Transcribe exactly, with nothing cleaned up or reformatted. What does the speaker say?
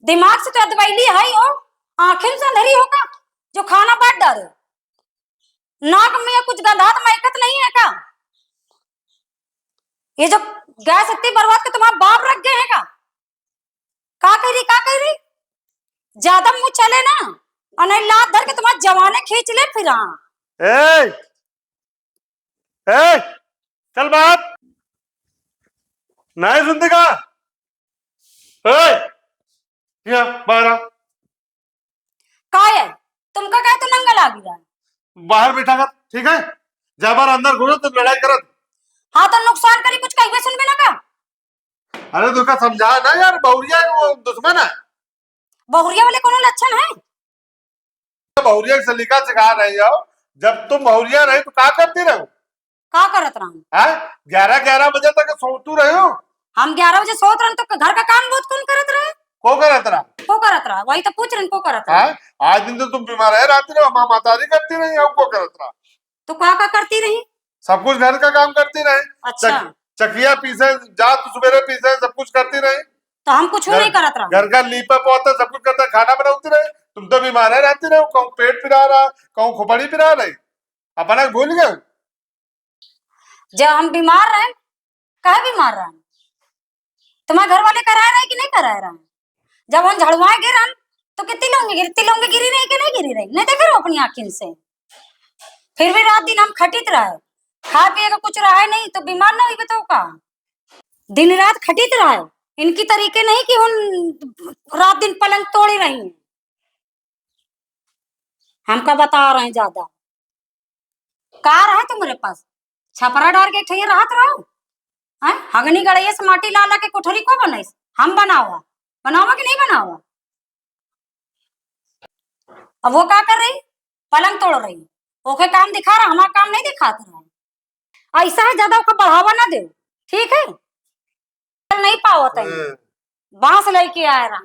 दिमाग से तो अधबैली है हो, आँखिन से अंधरी हो का, जो खाना बाँट डारो। नाक में कुछ गंधात महकत नहीं है का? ये जो गैस इतनी बर्बाद के तुम्हारा बाप रख गए हैं का? का कह रही, का कह रही? ज्यादा मुँह चले ना, और नहीं लात धर के तुम्हारा जवाने खींच ले फिर। हाँ। ए! ए! चल बाहर। नहीं सुनती का? ए! या, बाहर आ। का है? तुमका काहे तो नंगा लागी रहा? बाहर बैठा कर, ठीक है? जब बार अंदर घुसो तो लड़ाई करत। हाँ, तो नुकसान करी, कुछ कहिए सुनबे ना का? अरे, तो उसका समझा ना यार, बहुरिया वो दुश्मन है। बहुरिया वाले कोनो लक्षण है? बहुरिया के सलीका सिखा रहे हो, जब तुम बहुरिया रही तो का करती रहो? का करत रहन? हैं? ग्यारह, ग्यारह बजे तक सोतू रहे हो? हम ग्यारह बजे सोत रहन तो घर का काम बहुत कौन करत रहे? को करत रहा? को करत रहा? वही तो पूछ रहन, को करत रहा? हैं? आज दिन तो तुम बीमार है, रात रहो, माँ मातारी करती रही, हम को करत रहा? तो का का करती रही? सब कुछ घर का काम करती रही। अच्छा। चक-, चकिया पीसे, जात सुबेरे पीसे, सब कुछ करती रही। तो हम कुछ घर, नहीं करत रहा। घर का लीपा पोता, सब कुछ करता, खाना बनाती रही। तुम तो बीमार है, रहती रहो, कहूँ पेट पिरा रहा, कहूँ खोपड़ी पिरा रही, अपना भूल गए। जब हम बीमार रहे, काहे बीमार रहे? तुम्हारे घर वाले कराए रहे कि नहीं कराए रहे? जब हम झड़वाए गिरन, तो कितनी लौंगी गिरी, तिलौंगी गिरी रही कि नहीं गिरी रही? नहीं देखे रहो अपनी आँखिन से। फिर भी रात दिन हम खटित रहे, खाए पिए का कुछ रहे नहीं, तो बीमार ना हुई बताओ का? दिन रात खटित रहे, इनकी तरीके नहीं कि हम रात दिन पलंग तोड़ी रही। हमका बता रहे ज्यादा। का रहे तुम्हरे पास? छपरा डार के ठहिया रहत रहो? हैं? हगनी गड़ैया से माटी ला ला के कोठरी को बनइस? हम बनावा? बनावा कि नहीं बनावा? अब वो का कर रही? पलंग तोड़ रही। ओके काम दिखा रहा, हमारा काम नहीं दिखात रहा। ऐसा है, ज्यादा ओका बढ़ावा ना दे, ठीक है? नहीं पावत है। हम्म। बांस लेके आए रहा।